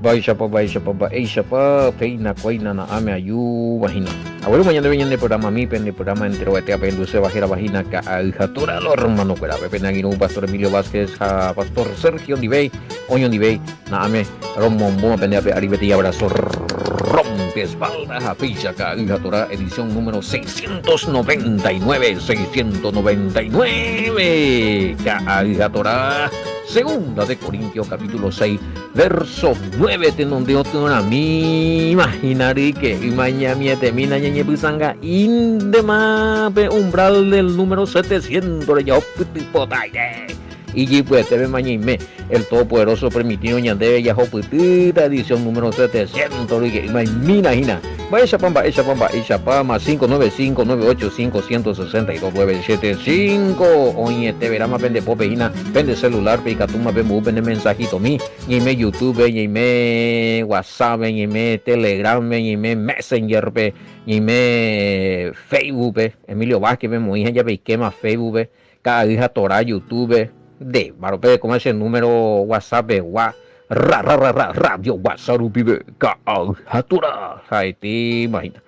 Mba'éichapa, mba'éichapa, mba'éichapa, péina kóina na'áme aju vahína. Aguerúma ñandéve ñande programami, pende programa enterovete apenduséva hérava hína Ka'ay ha Tora lo hermano-kuérape. Pene angirũ Pastor Emilio Vázquez ha Pastor Sergio ndivéi, oñondivéi na'áme romombóma pende ape ári peteĩ abrazo rompe espalda ha péicha Ka'ay ha Tora edición número 699, 699, Ka'ay ha Tora, Segunda de Corintios capítulo 6. Verso 9 tenonde otyrãmi imagina ryke ymañamietemína ñañepysãnga'íntema pe umbral del número 700 rejapo pytypotaite ijypyetépe mañaime el Todopoderoso permitirõ ñandéve jahopytýta edición número 700 ryke ymaimína hína mba'éichapa mba'éichapa mba'éichapa más 595 985 162 975 oĩeteveráma pende pópe hína Pende celular-pe ikatúma pembo'u pene mensajitomi, ñaime YouTube-pe, ñaime WhatsApp-pe, ñaime Telegram-pe, ñaime Messenger-pe, ñaime Facebook-pe, Emilio Vázquez-pe moĩ ha japeikéma Facebook-pe, Ka'ay ha Torá YouTube-pe, nde maro perekóma che número WhatsApp-pegua, ra ra ra ra radio WhatsApp rupive, Ka'ay ha Torá, ha'etéma hína.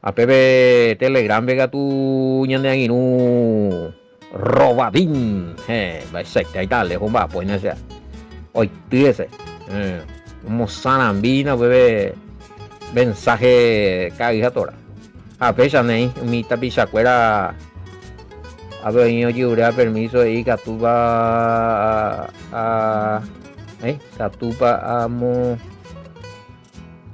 Ha pépe Telegram-pe katu ñane angirũ Robadín, héẽ, mba'eichaite aita Alejo mba'apo hína che oity hese, héẽ, omosãrambi hína upépe mensaje ka'ay ha tora. Ha péicha néi umi tapichakuéra ápe oĩ ojeruréva permiso he'i ikatúpa a, a, ikatúpa amo.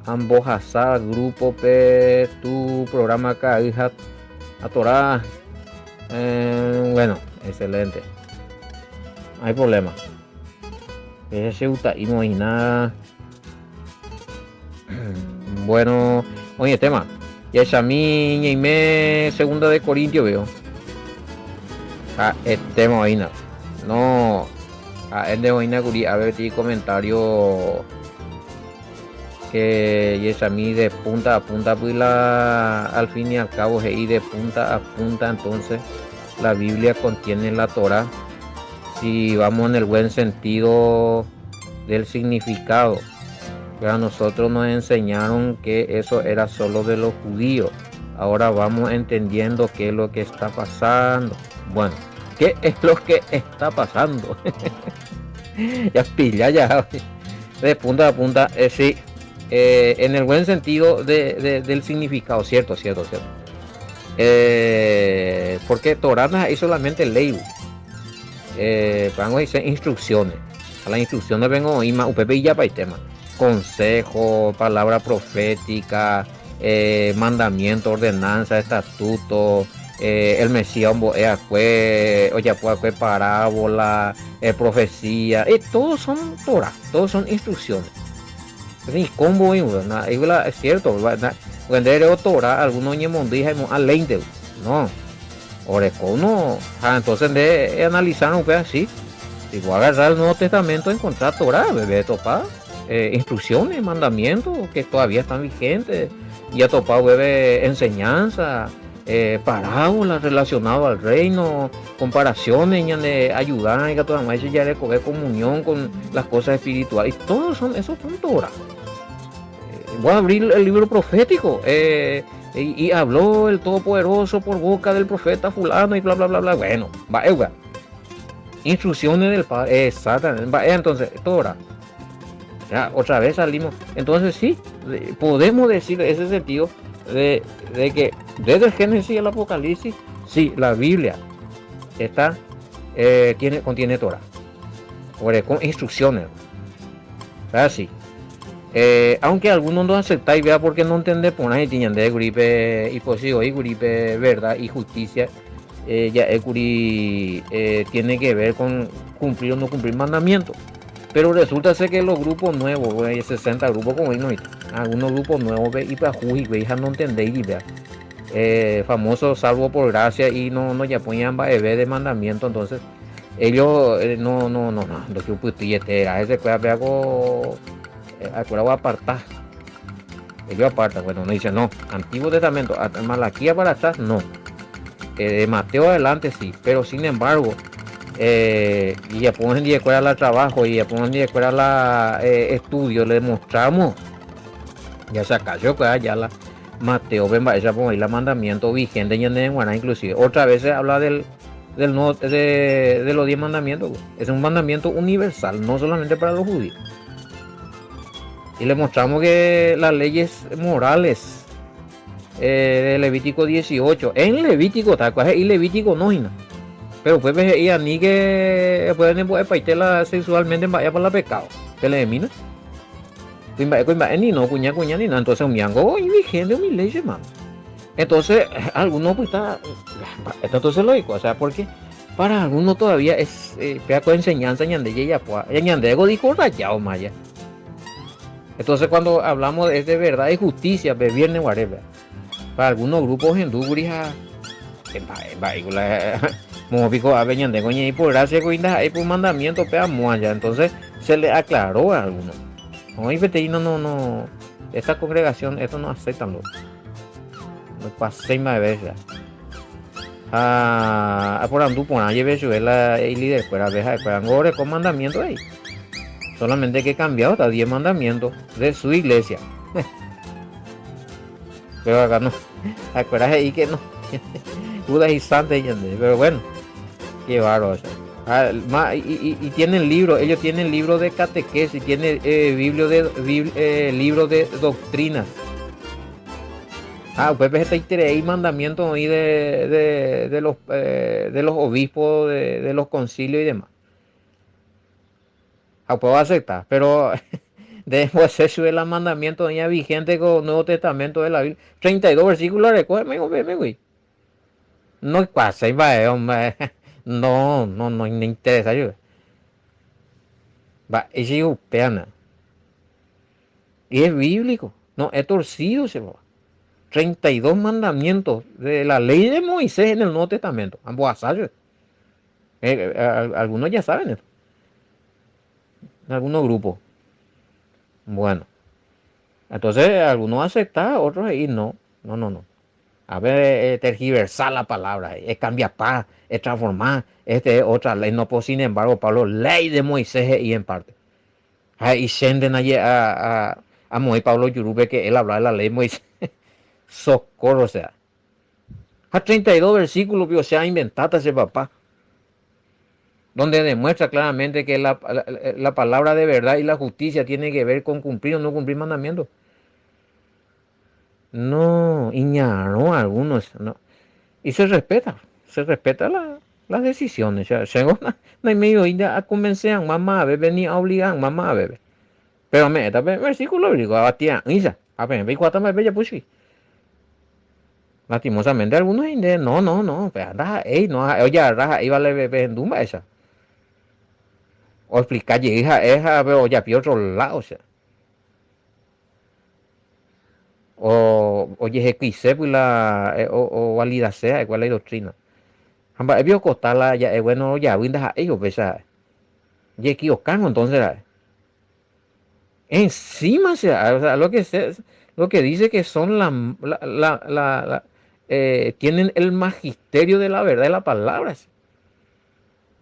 Ambohasa grupo-pe tu programa ka'ay ha atorá. Eh, bueno, excelente. No hay problema. Ese che gusta'ímo hína. Bueno, oĩetéma. Jahechami ñaime segunda de Corintios veo. Ha'etéma oĩna. No, ha'énte oĩna kuri ave peteĩ comentario Que jechami de punta a punta py la al fin y al cabo he'i de punta a punta entonces la Biblia contiene la Torá si vamos en el buen sentido del significado pero a nosotros nos enseñaron que eso era solo de los judíos ahora vamos entendiendo qué es lo que está pasando bueno qué es lo que está pasando ya pilla ya De punta a punta, eh, sí, eh, en el buen sentido de, de, del significado, cierto, cierto, cierto. Eh, porque Torah no es solamente ley, eh, dice instrucciones. A las instrucciones vengo ima upepe y ya tema. Consejo, palabra profética, eh, mandamiento, ordenanza, estatuto, eh, el Mesías ombo'e akue, ojapo akue parábola, eh, profecía, eh, todos son Torah, todos son instrucciones. Peteĩ combo oĩ upéva, na, la, es cierto, porque nde ere Torah, alguno oñemondýi ha imo'ã léinte, no, oreko uno, ha entonces nde eanalizárõ upéva, sí, si vos agarrás el Nuevo Testamento encontrás Torah, bebé topa, eh, instrucciones, mandamientos que todavía están vigentes, jatopa upépe enseñanza, eh, parábola relacionado al reino, comparaciones ñande ayuda ikatu hag̃uáicha jarekove comunión con las cosas espirituales, y todos son, esos son Torah. Eh, voy a abrir el libro profético, eh, y, y habló el Todopoderoso por boca del profeta fulano y bla bla bla bla. Bueno, mba'éuga. Instrucciones del Padre, exactamente. Mba'e entonces, Torah. Ya, otra vez salimos. Entonces sí, podemos decir ese sentido de, de que desde el Génesis al Apocalipsis, sí, la Biblia está, eh, tiene, contiene Torah. Con instrucciones. Así. Eh, aunque algunos no aceptáis, vea porque no entende por ahí, ñande gripe y pues sí, hoy gripe verdad y justicia, eh, ya kuri eh, tiene que ver con cumplir o no cumplir mandamientos. Pero resulta ser que los grupos nuevos, 60 grupos como no, algunos grupos nuevos ve y pyahu hikuái ha nontendéi vea. Eh, famoso salvo por gracia y no no ya ponían mba'eve de mandamiento, entonces ellos eh, no no no no ndojupytýiete ese kuéra pea ko eh, akuéra aparta. Ellos apartan, bueno, no dicen no, Antiguo Testamento, Malaquía para atrás no. Eh, de Mateo adelante sí, pero sin embargo, Eh, jajapo hendivekuéra la trabajo, jajapo hendivekuéra la eh, estudio, le demostramos. Ya saca yo ya la Mateo pe mba'éichapa oĩ la mandamiento vigente ñande g̃uarã inclusive. Otra vez se habla del, del no, de, de los diez mandamientos. Es un mandamiento universal, no solamente para los judíos. Y le mostramos que las leyes morales eh, de Levítico 18, en Levítico está, y Levítico no, hína. Pero pues he'i ani que pueden la sexualmente mba'e para la pecado. Que le mina. Kuimba'e kuimba'e ni no, kuña kuña ni no. Entonces umi ángo oĩ vigente umi ley, hermano. Entonces, algunos pues está, entonces lógico, o sea, porque para algunos todavía es eh, pedazo de enseñanza ñande yeyapua, ñande ego dijo rayado maya. Entonces cuando hablamos de, de verdad y justicia, pe viernes guarebe. Para algunos grupos hindú gurija moõ piko ápe ñande ko ñe'ẽ por gracia ko ndaha'éi por mandamiento pe amo allá. Entonces se le aclaró a algunos. Oĩ peteĩ no no no esta congregación esto no aceptan lo. No paséi mba'eve ya. Ha aporandu porã jepe chupe la ilider kuérape ha'ekuéra ngo oreko mandamiento he'i. Solamente que cambiado está 10 mandamientos de su iglesia. Pero acá no. Ha'ekuéra he'i que no. Judaizante ñande. Pero bueno. Qué bárbaro. O sea. Ah, ma, y, y, y, tienen libro, ellos tienen libro de catequesis, tienen eh, biblio de, bibl, eh, libro de doctrinas. Ah, upépe hetaiterei mandamiento oĩ de, de, de, los, eh, de los obispos, de, de los concilios y demás. Ha upéva acepta, pero de sube la mandamiento oĩva vigente con Nuevo Testamento de la Biblia. 32 versículos areko, me me güey. No pasa, hombre. No, no, no me interesa yo. Va, ese upéana. Y es bíblico. No, es torcido se va. 32 mandamientos de la ley de Moisés en el Nuevo Testamento. Ambos asayos. Eh, eh, algunos ya saben esto. En algunos grupos. Bueno. Entonces, algunos aceptan, otros y no. No, no, no. A ver, eh, tergiversar la palabra, es cambiar paz, es transformar, este es otra ley. No, pues sin embargo, Pablo, ley de Moisés y en parte. Y senden allí a, a, a Moisés Pablo Yurupe que él hablaba de la ley de Moisés. Socorro, o sea. A 32 versículos, o sea, inventate ese papá. Donde demuestra claramente que la, la, la palabra de verdad y la justicia tiene que ver con cumplir o no cumplir mandamientos. No, iñarõ algunos, no. Y se respeta, se respeta la, las decisiones. O sea, no hay medio a convencer a mamá a beber ni a obligar a mamá a beber. Pero me, esta versículo bíblico, a tía, isa, a ver, ve cuatro me bella pues Lastimosamente algunos no, no, no, pues anda, ey, no, oye, raja, iba le bebé en dumba esa. O explicar, hija, esa, pero ya pide otro lado, o sea. O ojehekýise pues la eh, o, o validase ha'ekuéra la idoctrina. Ha mba'épi okosta la ja'e bueno rojavy ndaha'éi upéicha jekiokángo entonces ra'e. Encima sea, o sea, lo que se, lo que dice que son la, la, la, la, la eh, tienen el magisterio de la verdad de la palabra.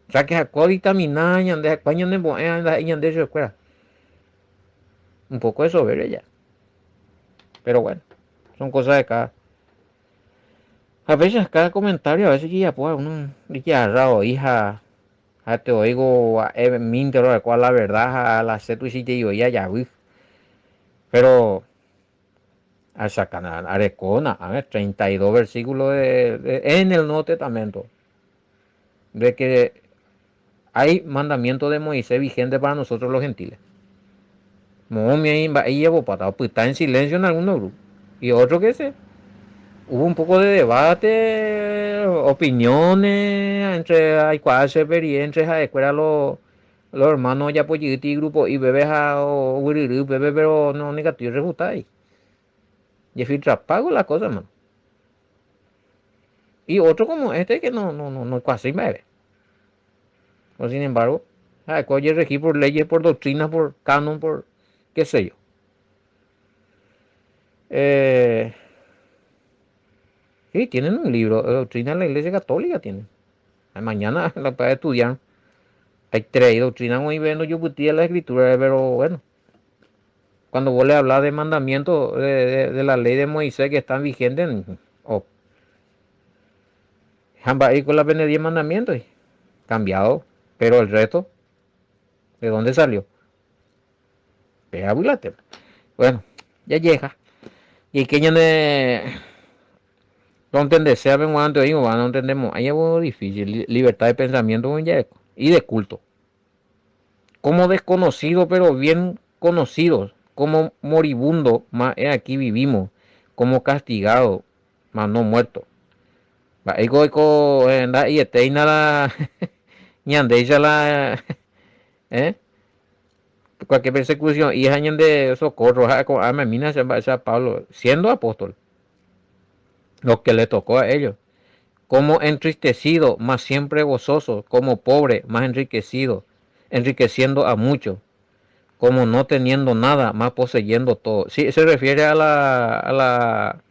O sea, que ha'ekuéra dictaminar ñande ha'ekuéra ñanembo'e ndaha'éi ñande chupekuéra. Un poco de soberbia ya. Pero bueno, son cosas de cada. A veces cada comentario, a veces ya pues uno ya hija, ja te oigo, minte lo cual la verdad, a la setu y te digo ya ya Pero a sacar arecona, a ver, 32 versículos de, de, en el Nuevo Testamento de que hay mandamiento de Moisés vigente para nosotros los gentiles. Está en silencio en algunos grupos. Y otro que se hubo un poco de debate, opiniones entre Aikuache y entre ha'ekuéra los, los hermanos Yapoyiti grupo y bebé o bebé, pero no negativo refutar ahí. Y filtra pago la cosa, man. Y otro como este que no, no, no, no casi bebe. O sin embargo, oye regir por leyes, por doctrinas, por canon, por qué sé yo. Eh, sí, tienen un libro, Doctrina de la Iglesia Católica tienen. Mañana la puede estudiar. Hay tres doctrinas muy bien, yo la escritura, pero bueno. Cuando vos le hablas de mandamientos de, de, la ley de Moisés que están vigentes, oh, con la pene 10 mandamientos, cambiado, pero el resto, ¿de dónde salió? Bueno, ya llega. Y que ñane no entendese antes oímos, no entendemos. Ahí es difícil, libertad de pensamiento y de culto. Como desconocido, pero bien conocidos, como moribundo, mas he aquí vivimos, como castigado, mas no muerto. Mba'éiko oiko nda'ietéina la ñandéicha la eh cualquier persecución hija ñande socorro ha ko'ág̃a mina che mba'éicha Pablo siendo apóstol lo que le tocó a ellos como entristecido mas siempre gozoso como pobre mas enriquecido enriqueciendo a muchos como no teniendo nada mas poseyendo todo sí se refiere a la a la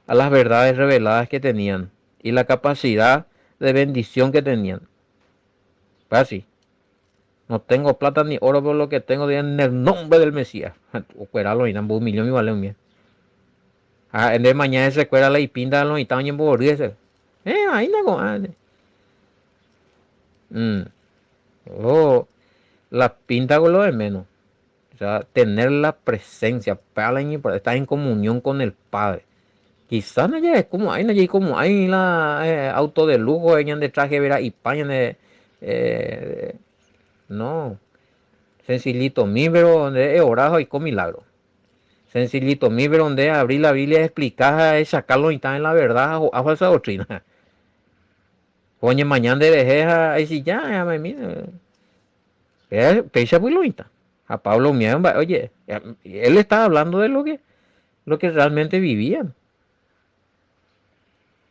a las verdades reveladas que tenían y la capacidad de bendición que tenían. Así. No tengo plata ni oro, pero lo que tengo en el nombre del Mesías. Okuera lo irán, un millón y vale un Ah, en de mañana se cuera la y pinta lo y en ese. Ahí no Oh, la pinta con lo de menos. O sea, tener la presencia, estar en comunión con el Padre. Quizás no llegue como hay, no llegue como hay la auto de lujo, de traje verá y paña de no. Sencillito mi, pero donde he orado y con milagro. Sencillito mi, pero donde abrir la Biblia, explicar, sacarlo y estar en la verdad o a falsa doctrina. Oye, mañana de vejez, ahí sí ya, ya me mira. Pecha pues lo A Pablo oye, él está hablando de lo que realmente vivían.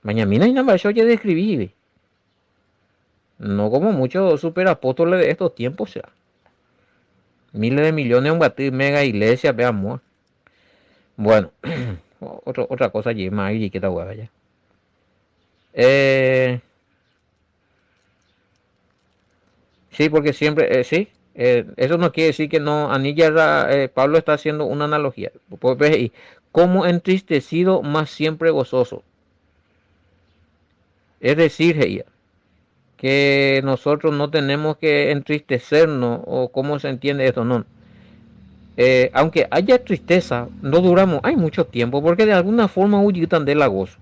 Mañana y nada más oye describí. No como muchos superapóstoles de estos tiempos, o sea. Miles de millones de un mega iglesia, veamos. Bueno, otra cosa allí, más y que está ya. Sí, porque siempre, sí, eso no quiere decir que no, Anilla, Pablo está haciendo una analogía. Pues, como entristecido, más siempre gozoso. Es decir, que nosotros no tenemos que entristecernos, o cómo se entiende esto, no. Aunque haya tristeza, no duramos, hay mucho tiempo, porque de alguna forma huyitan de la gozo.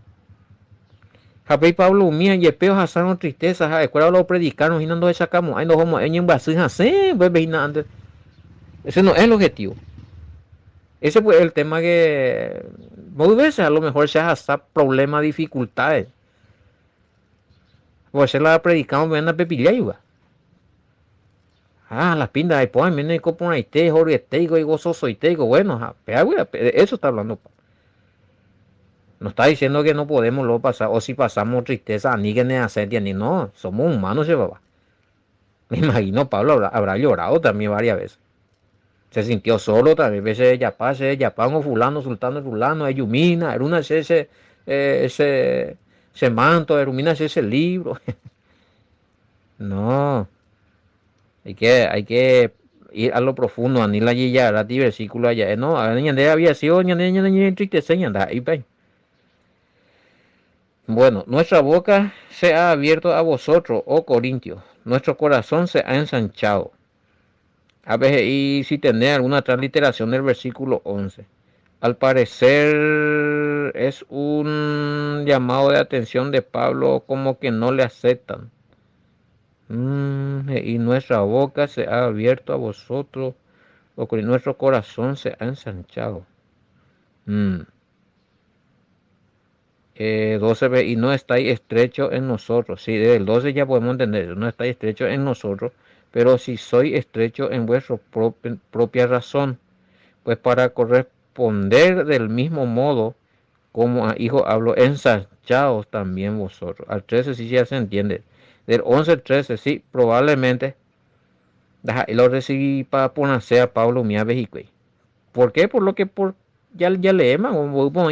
Japei Pablo umía yepeo hasaron tristeza, ja, escuela lo predicaron y no nos sacamos, ay no vamos en pues antes. Ese no es el objetivo. Ese fue el tema que muchas veces a lo mejor se hace problemas, dificultades. Pues se la predicamos ven a pepilla iba. Ah, las pintas, ahí ponen, vienen con ahí jorge y gozoso y bueno, eso está hablando. No está diciendo que no podemos luego pasar, o si pasamos tristeza, ni que ni hacer, ni no, somos humanos, papá. Me imagino Pablo habrá, llorado también varias veces. Se sintió solo también, veces ya pase, ya pago fulano, sultano, fulano, eyumina, era una ese, ese, ese manto, era ese libro. No, hay que ir a lo profundo, ani la yilla, ti versículo allá, no, había sido, ahí Bueno, nuestra boca se ha abierto a vosotros, oh Corintios, nuestro corazón se ha ensanchado. A ver, y si tenés alguna transliteración del versículo 11. Al parecer es un llamado de atención de Pablo como que no le aceptan. Y nuestra boca se ha abierto a vosotros, o con nuestro corazón se ha ensanchado. 12 y no estáis estrecho en nosotros. Sí, desde el 12 ya podemos entender, no estáis estrecho en nosotros, pero si sois estrecho en vuestra propia razón, pues para corresponder del mismo modo como a hijo hablo, ensanchaos también vosotros. Al 13 sí ya se entiende. Del 11 al 13 sí, probablemente lo recibí para ponerse a Pablo mi ¿Por qué? Por lo que por ya, ya leemos, como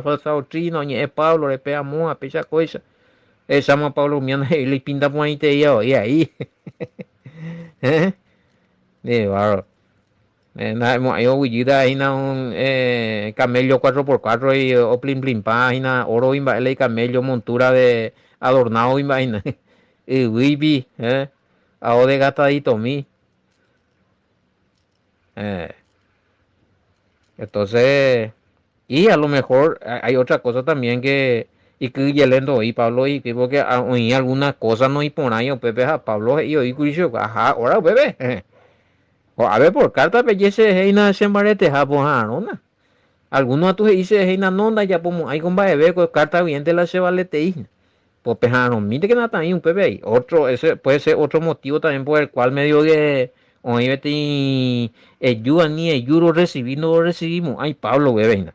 falsa doctrina, Pablo, le pegamos a pecha coisa. Ehecháma Pablo umía ndahe'íi la ipinta porãitei avei aí. Héẽ. Qué bárbaro. Ndaha'emo'ãi oguejýta hína un camello cuatro por cuatro y oplimplimpa hína oro imba'e la icamello montura de adornado imba'e hína. Yvýipi, ao desgastaditomi. Entonces, y a lo mejor hay otra cosa también que ikyhyjelénte oĩ Pablo he'i porque oĩ alguna cosa noĩporãi upépe ha Pablo he'i oĩ kuri chupe aha hora upépe. Ko'ápe por carta peje cherehe hína che mbareteha poha'arõna. Alguno atu he'i cherehe hína no ndajapomo'ãi ko mba'eve ko carta guiénte la che valetei hína. Po peha'arõmíntekena taĩ upépe ai. Otro, ese puede ser otro motivo también por el cual medio que oĩ peteĩ eju ani eju rorrecibi ndorrecibimo'ãi Pablo upépe hína.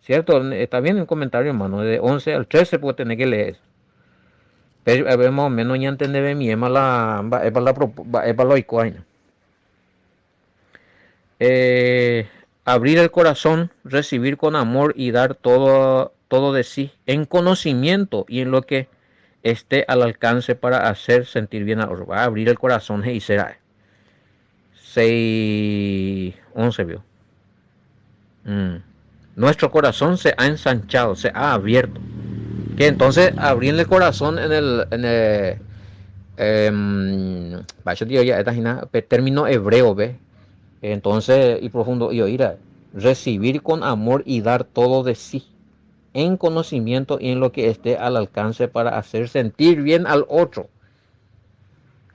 Cierto, está bien el comentario hermano, de 11 al 13 puede tener que leer eso. Pero a ver más o menos ñantendevemiéma la mba'épa la mba'épa la oikóva hína. Eh, abrir el corazón, recibir con amor y dar todo, todo de sí en conocimiento y en lo que esté al alcance para hacer sentir bien al otro. Abrir el corazón he'ise ra'e. 6, 11 vio. Mm. Nuestro corazón se ha ensanchado, se ha abierto. Que entonces abrir el corazón en el, en el eh, ya esta término hebreo, ve. Entonces, y profundo, y oír, recibir con amor y dar todo de sí, en conocimiento y en lo que esté al alcance para hacer sentir bien al otro.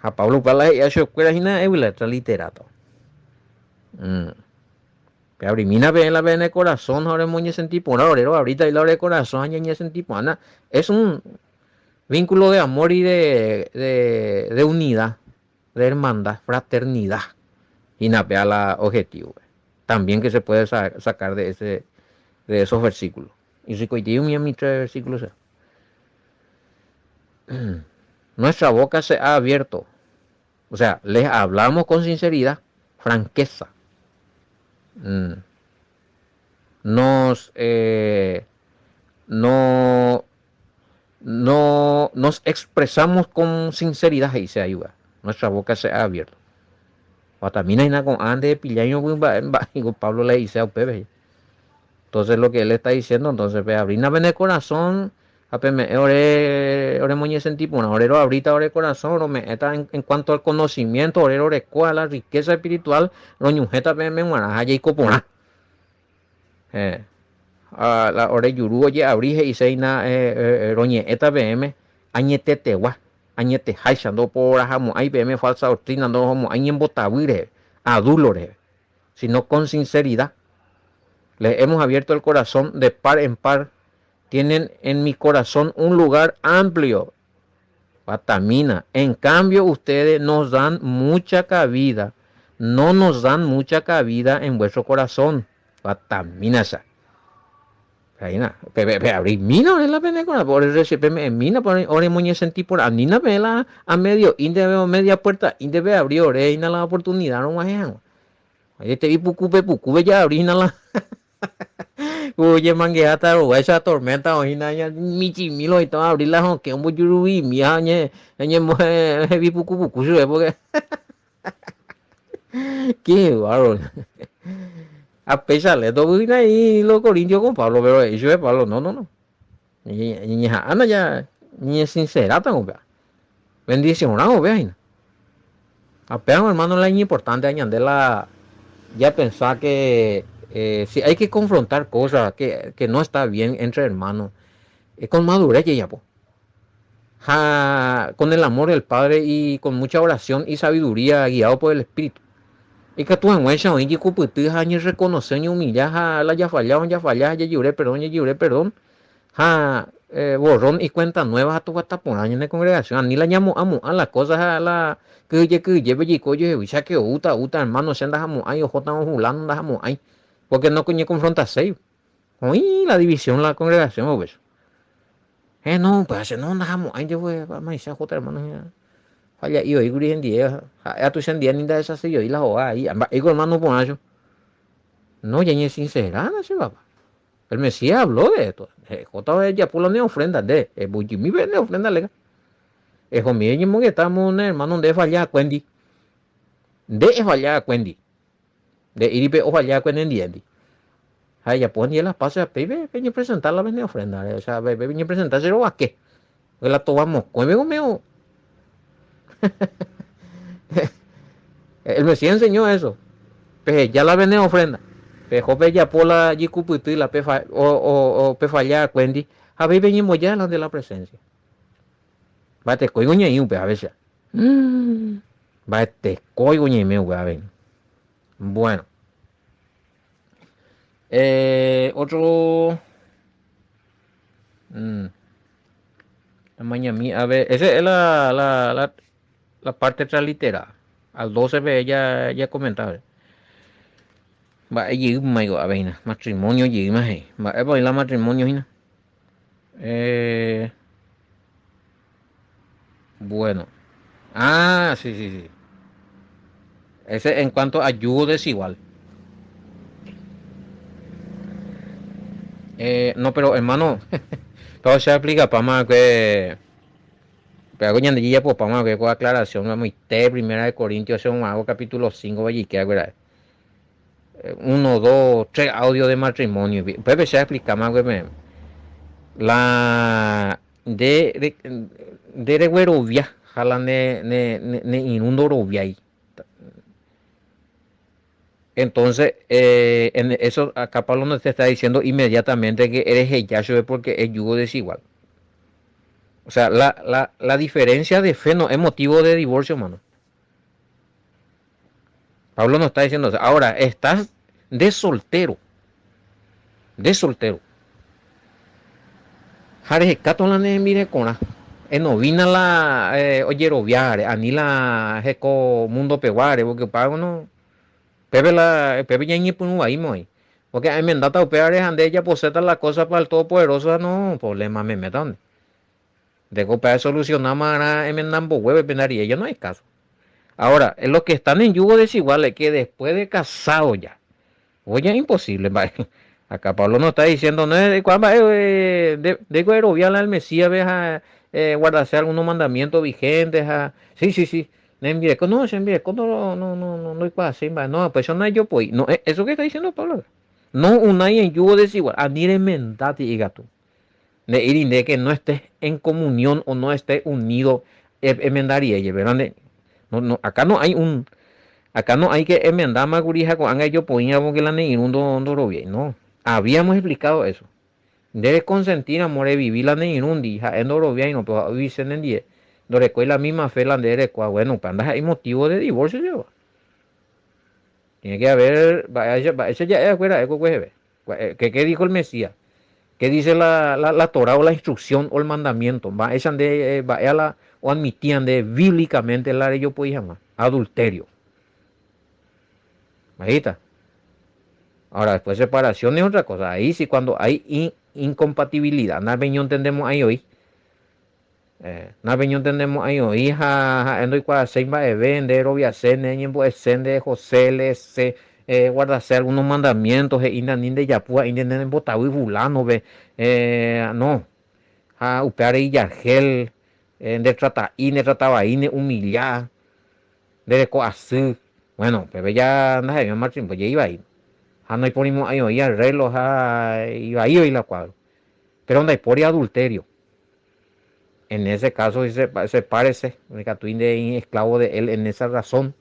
Ha Pablo upéva la he'i chupekuéra hína evyletra literato. Mm. Pe abrimína peẽ la pene corazón ha oremoñesenti porã ore roabrita la ore corazón ha ñañesenti porã. Es un vínculo de amor y de, de, de unidad, de hermandad, fraternidad. Hína péa la objetivo. También que se puede sacar de ese de esos versículos. Y ricoitei umi umi tres versículos. Nuestra boca se ha abierto. O sea, les hablamos con sinceridad, franqueza. Mm. Nos, eh, no, no nos expresamos con sinceridad, he'ise ayuda. Nuestra boca se ha abierto. Guatamína hína ko'ã nde pillaño mba'e mba'e Pablo le he'ise upépe. Entonces lo que él está diciendo, entonces pe abrína pene corazón ha peme'ẽ ore oremoñesenti porã, ore roabríta ore corazón rome'ẽta en, en cuanto al conocimiento, ore rorekóva la riqueza espiritual roñuhẽta peẽme g̃uarã ha jaiko porã. Eh, ha la ore juru oje'abri he'iséina eh, eh, roñe'ẽta peẽme añetetegua, añeteháicha, ndoporahamo'ãi peẽme falsa doctrina, ndohomo'ãi ñembotavy rehe, adulo rehe, sino con sinceridad. Les hemos abierto el corazón de par en par tienen en mi corazón un lugar amplio. Patamina. En cambio, ustedes nos dan mucha cabida. No nos dan mucha cabida en vuestro corazón. Patamina esa. Aína, pe pe abrí mina ore la pene corazón, ore recibe me mina, ore moñesentí por anina pe la a medio inde media puerta inde pe abrí ore ina la oportunidad rog̃uahẽ hag̃ua. Ajete ipuku pe puku pe abrí hína la Ojemangeáta roguáicha tormenta oĩna michĩmi lo oĩta oabri la hokẽ ombojuruvimi ha oñembohevi puku puku chupe porque qué bárbaro. Ha péicha lénto ovy'a'i los corintios con Pablo pero he'i chupe Pablo no no no ñañeha'ãna ja ñañesinceráta upéva bendicionrã upéva hína. Ha péva hermano la iñimportante ñande la ya pensá que eh, si hay que confrontar cosas que, que no está bien entre hermanos, eh, con madurez jajapo. Ha con el amor del Padre y con mucha oración y sabiduría guiado por el Espíritu. Ikatu hag̃uáicha oĩ jekupyty ha ñerreconoce, ñeumilla ha la jafalla jafalla ha jajure perdón, jajure perdón ha eh, borrón y cuenta nueva ha toguata porã ñane congregación. Ani la ñamo'ãmo'ã la cosa ha la kyhyje kyhyjépe jaiko ojohegui cháke oúta oúta hermano che ndahamo'ãi ohótavo fulano ndahamo'ãi porque no ñeconfrontaséi. Oĩ la división la congregación upéicha. He no, upéva che no ndahamo'ãi jegue amaicha ohóta hermano hína. Falla'i oĩ kuri hendie ha'e atu chendie ni ndahechaseioi la hóga ai mba'éiko hermano porãcho. No ñañesincerána che papá. El Mesías habló de esto. J ejapo la ne ofrenda nde, embojymi ne ofrenda lega. Ehomi eñemongetamo ne hermano nde efalla akuéndi. Nde efalla akuéndi. Nde'íri pe ofalla akue nendiéndi. Ha ejapo hendie las paces ha péipe peñepresenta la pene ofrenda-re, o sea, peñepresenta che rovake. Porque la tova mokõive omeo. El Mesías enseñó eso. Peheja la pene ofrenda. Peho pejapo la jikupyty la pefa, o, o, o pefalla akuéndi ha péi peñemboja delante de la presencia. Mba'etekói oñeĩ upe avécha. Mba'etekói oñeime upe avei. Bueno. Eh, otro. Amañami, a ver, esa es la, la, la, la parte transliterada. Al 12 pe ya, ya comentaba. Mba'e jeýma iko'ápe hína, matrimonio jeýma he'i. Mba'épa oĩ la matrimonio hína? Eh, bueno. Ah, sí, sí, sí. Ese en cuanto a yugo desigual. Eh, no, pero hermano, todo se aplica pa más que pero ñande jajapopáma va'ekue ko aclaración amoite primera de Corintios hago capítulo 5 vajike akuera. Uno, dos, tres audio de matrimonio. Upépe che aexplikáma va'ekue peẽme. La nde nde reguerovia ha la ne ne ne irũ ndoroviái. Entonces, eh, en eso acá Pablo no te está diciendo inmediatamente que ereheja chupe porque es yugo desigual. O sea, la, la, la diferencia de fe no es motivo de divorcio, mano. Pablo no está diciendo eso. Ahora, estás de soltero. De soltero. Ha rehekáta la ne rembirekorã. Enovina la eh, ojeroviáre, ani la heko mundo peguáre, porque upéva no pépe la pépe ñañepyrũ vaíma oĩ. Porque aemendáta upévare ha nde ejaposéta la cosa para el Todopoderoso ha no problema meméta nde. Ndéko upéva esolucionáma arã emenda mboguépe pe ndarie ya no hay caso. Ahora, los que están en yugo desigual es que después de casado ya, oye es imposible mba'e. Acá Pablo no está diciendo, no es cuál mba'e eh, de, de eroviar al Mesías ve ha eh, guardarse algunos mandamientos vigentes ha sí, sí, sí. Ne no, che hembireko no no no no ndoikuaaséi mba'e. No, pues eso no ejopoi. No, eh, eso que está diciendo Pablo. No unai en yugo desigual. Ani remendáti ikatu. Nde'íri nde que no estés en comunión o no estés unido emenda rire jepe, ¿verdad? Nde, no, no, acá no hay un, acá no hay que emendáma kuri ha ko'ág̃a ejopoĩva porque la ne irũ ndo, ndoroviái. No, habíamos explicado eso. Nde rekonsentíramo revivi la ne irũndi ha'e ndoroviáirõ pe ovivise nendie, ndorekói la misma fe la nde erekóva, bueno, upéva ndaha'éi motivo de divorcio jeva. Tiene que haber, mba'éicha, mba'éicha ja'e va'ekue ra'e kokueheve. ¿Qué, qué dijo el Mesías? ¿Qué dice la, la, la Torah o la instrucción o el mandamiento? Mba'éicha nde eh, mba'e la oadmitía nde bíblicamente la rejopoi hag̃ua? Adulterio. Ahí está. Ahora, después separación es otra cosa. Ahí sí, cuando hay in, incompatibilidad, napeñontendemo'ãi oĩ. Eh, napeñontendemo'ãi oĩ ha ha'e ndoikuaaséi mba'eve, nde eroviase, nde eñembo'ese, nde ehose, leese, eguardase algunos mandamientos, he'i nde ani ndejapu, ha nde nembotavy fulano-pe, eh, no. Ha upévare ijargel, eh, ndetrata'i, ndetrata vai, neumilla, ndereko asy. Bueno, upépe ja ndaha'éima matrimonio, jei vai. Ha noiporimo'ãi oĩ arreglo ha ivai oĩ la cuadro. Pero ndaipóri adulterio. En ese caso, si se, sepárese, ikatúi nde esclavo de él en esa razón.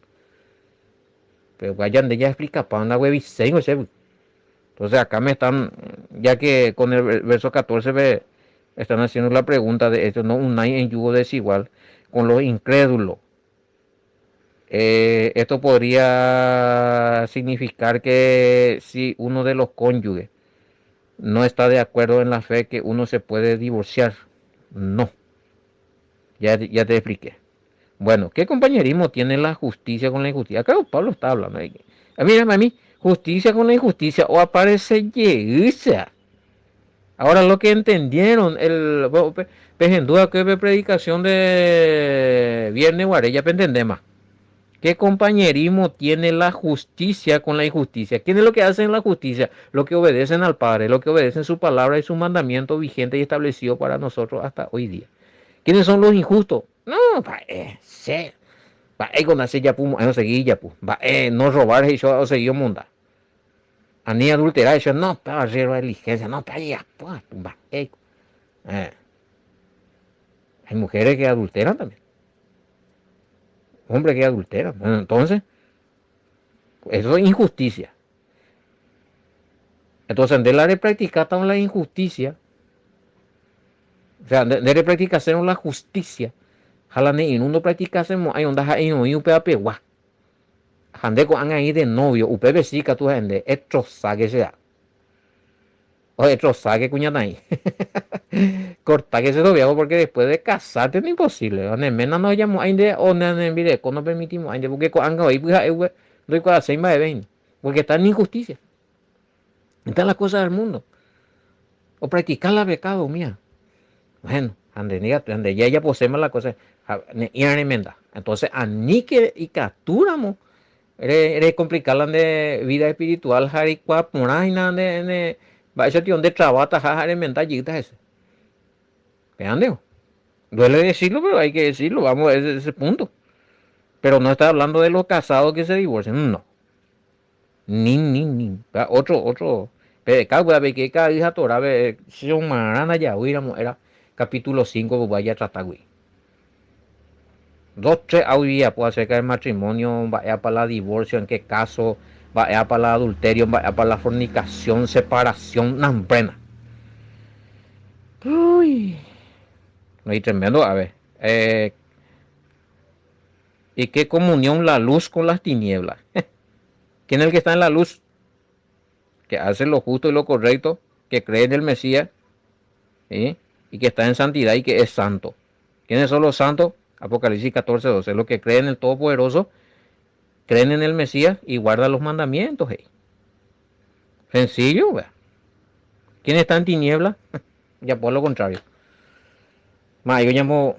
Pero vaya nde ya explicapa ndagueviséingo chévy. Entonces acá me están, ya que con el verso 14 me están haciendo la pregunta de esto, no unáis en yugo desigual con los incrédulos. Eh, esto podría significar que si uno de los cónyuges no está de acuerdo en la fe que uno se puede divorciar. No. Ya, ya te expliqué. Bueno, ¿qué compañerismo tiene la justicia con la injusticia? Acá Pablo está hablando. Mira, a mí, justicia con la injusticia o aparece yeguisa. Ahora lo que entendieron, el pues en duda que predicación de viernes guare, ya entendemos. ¿Qué compañerismo tiene la justicia con la injusticia? ¿Quién es lo que hacen la justicia? Lo que obedecen al Padre, lo que obedecen su palabra y su mandamiento vigente y establecido para nosotros hasta hoy día. ¿Quiénes son los injustos? No, mba'e, che, mba'éiko ndachejapu mo'ãi osegi ijapu, mba'e no robar he'i chupe osegi omonda. Ani adulterar he'i chupe, no, péva rréva diligencia, no, péva ijapu, mba'éiko. Eh. Hay mujeres que adulteran también. Hombre que adulteran. Bueno, entonces, eso es injusticia. Entonces, nde la repracticata la injusticia, o sea, nde repracticasérõ la justicia, ha la ne irũ ndopracticasemo'ãi ndaha'eirõi upéva pegua. Ha nde ko'ág̃a aĩ de novio, upépe si katu ha'e nde, etrosáke che ha. Ojetrosáke kuñataĩ. Cortáke che noviazgo porque después de casarte no imposible. Ne ména ndohejamo'ãi nde o ne rembireko nopermitimo'ãi nde porque ko'ág̃a voi pyha'e upe ndoikuaaséi mba'eve hína. Porque está en injusticia. Está la cosa del mundo. Opractica la pecado umía. Bueno, ha nde ha nde ya ejaposéma la cosa ha ne'ĩra remenda. Entonces aníke ikatúramo Re-recomplica la nde vida espiritual ha reikuaa porã hína nde nde mba'éicha tio nde travataha ha remenda jeýta hese. Péva ndévo. Duele decirlo, pero hay que decirlo, vamos a ese, ese punto. Pero no está hablando de los casados que se divorcian, no. Ni, ni, ni. Péva otro, otro. Pe káupe peike ka'ay ha Torápe cheomarã ndajavýiramo era capítulo 5 pegua jatratagui. Dos, tres audio ijapo acerca del matrimonio, mba'épa la divorcio, en qué caso, mba'épa la adulterio, mba'épa la fornicación, separación, nambrena. Uy. No, y tremendo, a ver. Eh, ¿Y qué comunión la luz con las tinieblas? ¿Quién es el que está en la luz? Que hace lo justo y lo correcto, que cree en el Mesías, ¿sí? Y que está en santidad y que es santo. ¿Quiénes son los santos? Apocalipsis 14, 12. Los que creen en el Todopoderoso, creen en el Mesías y guardan los mandamientos. Hey. Sencillo, vea. ¿Quién está en tiniebla? Ya por lo contrario. Ma, yo llamo.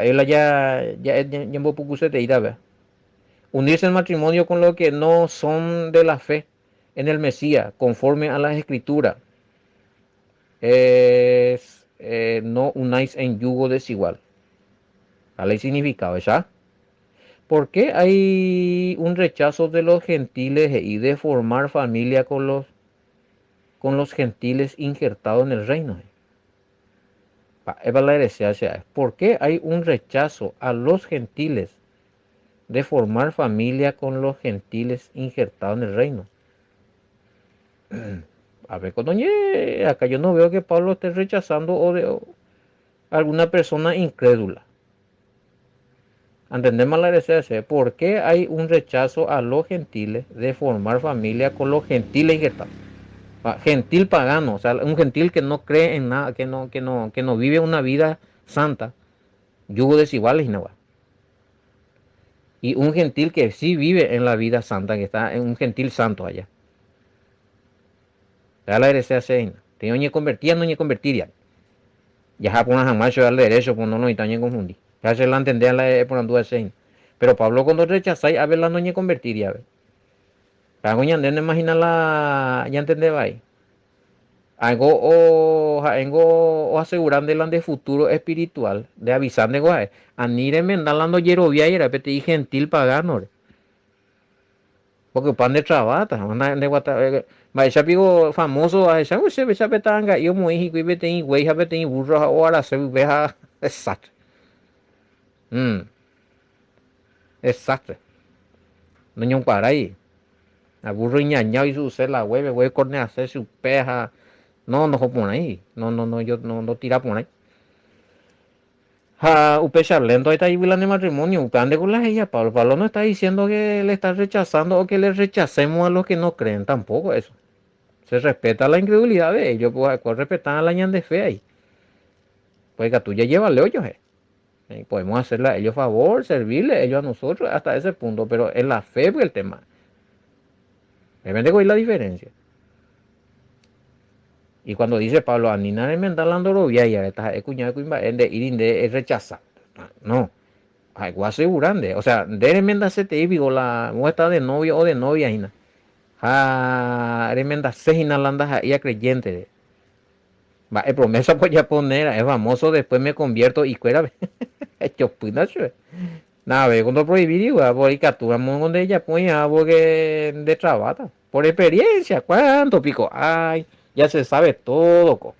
Él ya, ya, ya, vea. Unirse en matrimonio con los que no son de la fe en el Mesías, conforme a las escrituras. Es, eh, no unáis en yugo desigual. ¿Cuál es el significado, ya? ¿Por qué hay un rechazo de los gentiles y de formar familia con los, con los gentiles injertados en el reino? ¿Por qué hay un rechazo a los gentiles de formar familia con los gentiles injertados en el reino? A ver, cuando acá yo no veo que Pablo esté rechazando o de o alguna persona incrédula. Entendemos la heresía, ¿por qué hay un rechazo a los gentiles de formar familia con los gentiles injertados? Gentil pagano, o sea, un gentil que no cree en nada, que no, que no, que no vive una vida santa, yugo desigual y nada. Y un gentil que sí vive en la vida santa, que está en un gentil santo allá. La heresía se Tengo que convertir, no convertir Ya por jamás yo al derecho, pues no no está ni confundir. Ya se la entendía la por anduve Pero Pablo cuando rechazáis a ver la no convertir ya ve. Hago ñande imagina la ya entendé ahí. Algo o algo o asegurando el futuro espiritual de avisar de guay. Ani remendalando jerovia era peteĩ gentil pagano. Porque pan de trabata, de guata, mba'éicha piko famoso ahecha che péicha pe ta'anga'i omoĩ hikuái peteĩ guéi ha peteĩ burro ha oarase pype ha desastre. Mm. Desastre. Noñonkuarái. La burro iñaña oisu'use la guéipe, guéi okornease chupe ha no ndohoporãi, no no no yo no ndotiraporãi. Ha upéicha lento está la de matrimonio, upéva ndeko la he'íva Pablo. Pablo no está diciendo que le está rechazando o que le rechacemos a los que no creen, tampoco eso. Se respeta la incredulidad de ellos, pues respetar a la ñande fe ahí. Pues ikatu jajevale ojuehe. Podemos hacerle a ellos favor, servirle ellos a nosotros hasta ese punto, pero en la fe pues el tema. Deben de la diferencia. Y cuando dice Pablo, anína remenda la ndorovia ya, esta kuña kuimba'e nde'íri nde rechazar. No. Ha'eku asegura nde, o sea, nde remendasetei piko la vos estás de novio o de novia hína, ha remendase hína la ndaha'éiva creyente-re. Mba'e promesa-pa ojapo nde ra'e famoso después me convierto ikuérape. Ejopýna chupe. Naveko ndoproivíri upéva, por ikatu ramo nde ejapo oĩha porque nde traváta. Por experiencia, cuánto piko hay, ya se sabe todo ko.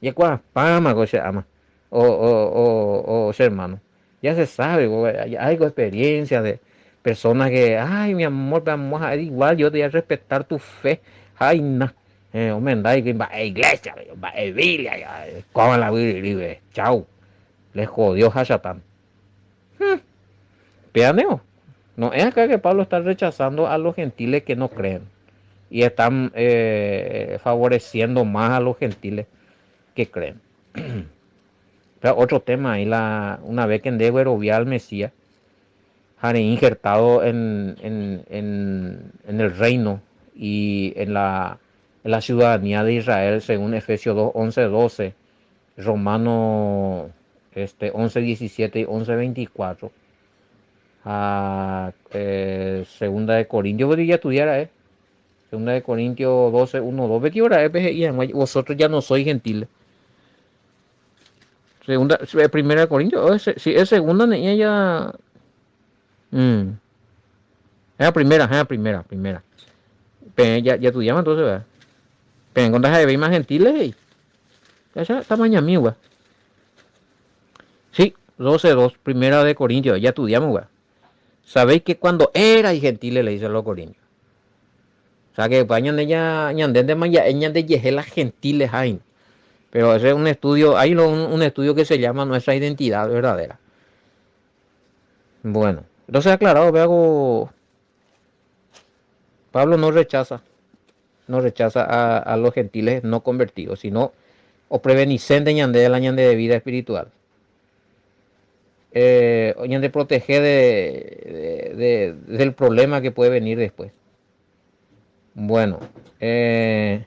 Jekuaapáma ko che ama o o o o che hermano. Ya se sabe ko, hay ko experiencia de personas que, ay mi amor, pe amo ha'e igual yo te voy a respetar tu fe. Háina, omenda hikuái mba'e iglesia, mba'e Biblia, kóva la guyryryve, chau, le jodió ha chatán. Hum. Péa neo. No es acá que Pablo está rechazando a los gentiles que no creen y están eh, favoreciendo más a los gentiles que creen. Pero otro tema ahí, la, una vez que nde guerovia al Mesías, ha reinjertado en, en, en, en el reino y en la, en la ciudadanía de Israel, según Efesios 2, 11, 12, Romano este, 11, 17 y 11, 24. Ha eh, segunda de Corintios, ya estudiara, eh. Segunda de Corintios 12, 1, 2. Ve hora eh, vosotros ya no sois gentiles. Segunda, eh, primera de Corintios, oh, si es segunda, ni ella. Mm. Es la primera, es la primera, primera. Pe, ya, ya estudiamos entonces, ¿verdad? Pe, en contra de más gentiles, hey. Ya, tamaño amigo, Sí, 12.2, primera de Corintios, ya estudiamos, güey. Sabéis que cuando erais gentiles, le dicen los corintios. O sea que pa ñande ya ñande ya ñande yehe las gentiles hay. Pero ese es un estudio, hay un, un estudio que se llama nuestra identidad verdadera. Bueno, entonces aclarado, veo Pablo no rechaza, no rechaza a, a los gentiles no convertidos, sino o prevenicente ñande de la ñande de vida espiritual. Eh, ñande protege de, de, de, del problema que puede venir después. Bueno, eh,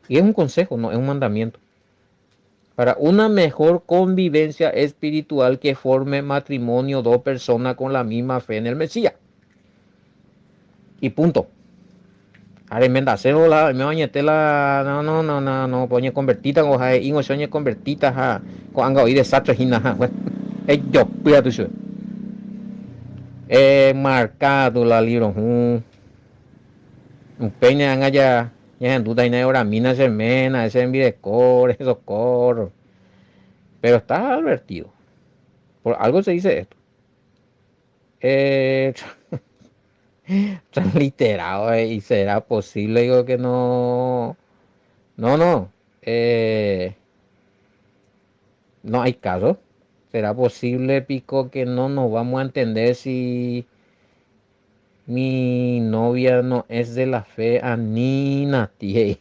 y es un consejo, no es un mandamiento. Para una mejor convivencia espiritual que forme matrimonio dos personas con la misma fe en el Mesías. Y punto. Aremendase la me bañete la no no no no no poñe convertita o jae ingo soñe convertita ha ko'anga oĩ desastre hína ha bueno ejopy tu chupe. Eh marcado la libro hũ upéi ne anga ja ñahendúta hína oramína che ména che rembirekóre socorro pero está advertido por algo se dice esto. Eh, transliterado eh, y será posible digo que no no no eh, no hay caso será posible pico que no nos vamos a entender si mi novia no es de la fe anina tía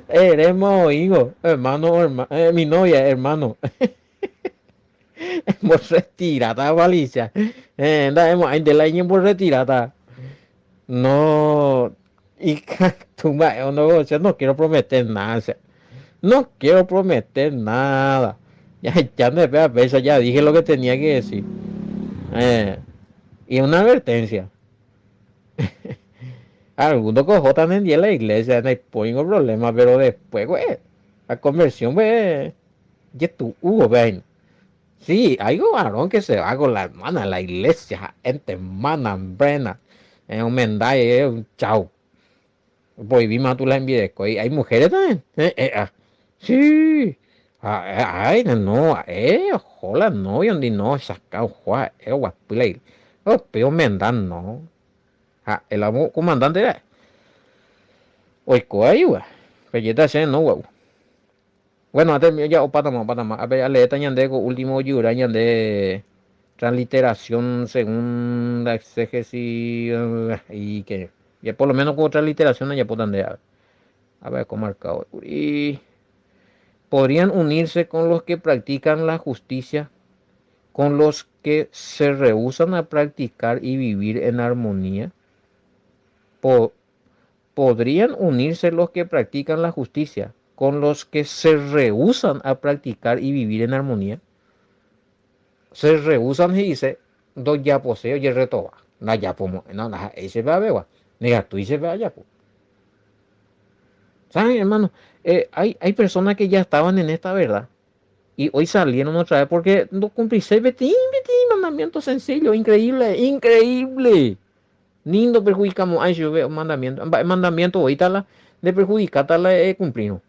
Eremos hijo, hermano, herma, eh, mi novia, hermano. Emborretirata valicha. Eh, nda'emo'ãinte la iñemborretirata. No, ikatu mba'e onogosia, no quiero prometer nada, o sea, no quiero prometer nada. Ya, ya me péicha, ya dije lo que tenía que decir. Eh, y una advertencia. Alguno cojo también en la iglesia, no hay ningún problema, pero después, güey, la conversión, güey, ya tú, Hugo, ven. Sí, hay un varón que se va con la hermana a la iglesia, gente hermana, brena, en un mendaje, un chau. Prohibí más tú la envidias. Hay mujeres también. Eh, eh, ah. Sí. Ah, ay, no, hola, no, yo no, saca, ojo, guapila. Oh, pero mendan, no. Ah, el amo comandante era. Oiko ahí, güey. Pelleta che, no, güey. Bueno, antes ya opátama, opátama. A ver, leeta ñande ko último yura ñande transliteración según la exégesis y que ya por lo menos con transliteración ya puedo andar. A ver, cómo marcado. Y podrían unirse con los que practican la justicia, con los que se rehúsan a practicar y vivir en armonía. Po podrían unirse los que practican la justicia con los que se rehúsan a practicar y vivir en armonía? Se rehúsan he'ise ndojaposéi ojerretoba. Ndajapomo'ãi, no, ndaha'éi chéve avegua, ndaikatúi chéve ajapo. ¿Saben, hermano? Eh, hay, hay personas que ya estaban en esta verdad y hoy salieron otra vez porque no cumpliséi peteĩ, peteĩ mandamiento sencillo, increíble, increíble. Ni ndoperhudikamo'ãi chupe mandamiento. Mba'e mandamiento voíta la ndeperhudikáta la ekumplírõ.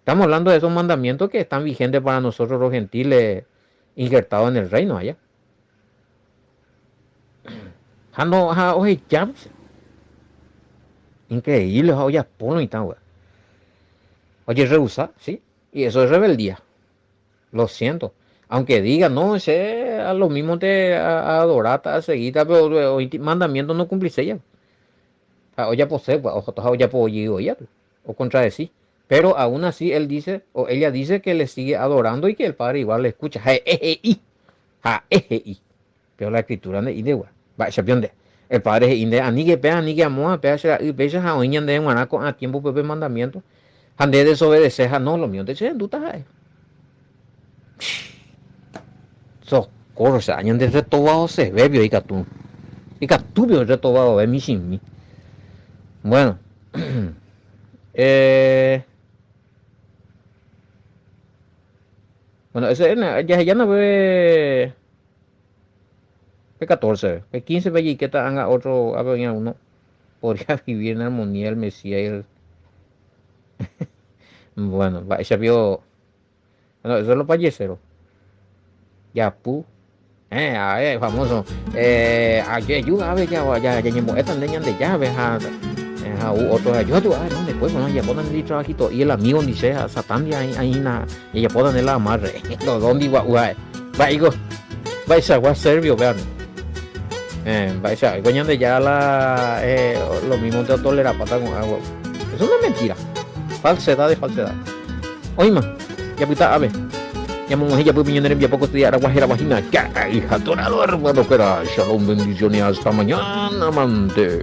Estamos hablando de esos mandamientos que están vigentes para nosotros los gentiles injertados en el reino allá. Ha no, ha oheja. Increíble, ha ojapórõ mitã guéva. Ojerrehusa, sí, y eso es rebeldía. Lo siento. Aunque diga, no, che a lo mismo te adoráta, aseguíta, pero oĩ mandamiento no cumpliséi. Ha ojapose, ha ojapo jey voi o contradecí. Pero aún así él dice, o ella dice que le sigue adorando y que el Padre igual le escucha. Ha'e he'i, ha'e he'i. Pero la escritura nde'índegua. Mba'éicha nde. El Padre he'i nde aníke péa, aníke amóa, péa che ra'y, péicha ha oĩ ñandéve g̃uarã ko'ã tiempo-pe pe mandamiento. Ha nde desobedece ha no, lo mío nde cherendúta ha'e. Socorro, che año nde retovaoseve ikatu. Ikatúpio retovaove michĩmi. Bueno. Eh, bueno, ese jahejána pe pe 14, pe 15 pe jeikéta anga otro ápe oĩ alguno podría vivir en armonía el Mesías y el Bueno, mba'éicha pio bueno, eso es lo payesero. Japu. Eh, a ver, famoso. Eh, ajeju ave ya ya ya ñembo'éta nde Ñandejára ha ha u otro ayu tu ah no después bueno jajapóta nde trabajito y el amigo ndiche ha Satán ndi aĩ aĩna jajapóta nde la amarre los dos ndi gua'u ha'e mba'éiko mba'eichagua servio péva eh mba'eicha ko Ñandejára la eh, lo mismo te otolerapáta ko'ã gua'u eso es una mentira falsedad de falsedad oĩma Japyta ave. Ñamog̃uahẽ japýpe ñane rembiapo ko estudia aragua hérava hína Ka'i ha Torado hermano-kuéra. Shalom, bendiciones hasta mañana mante.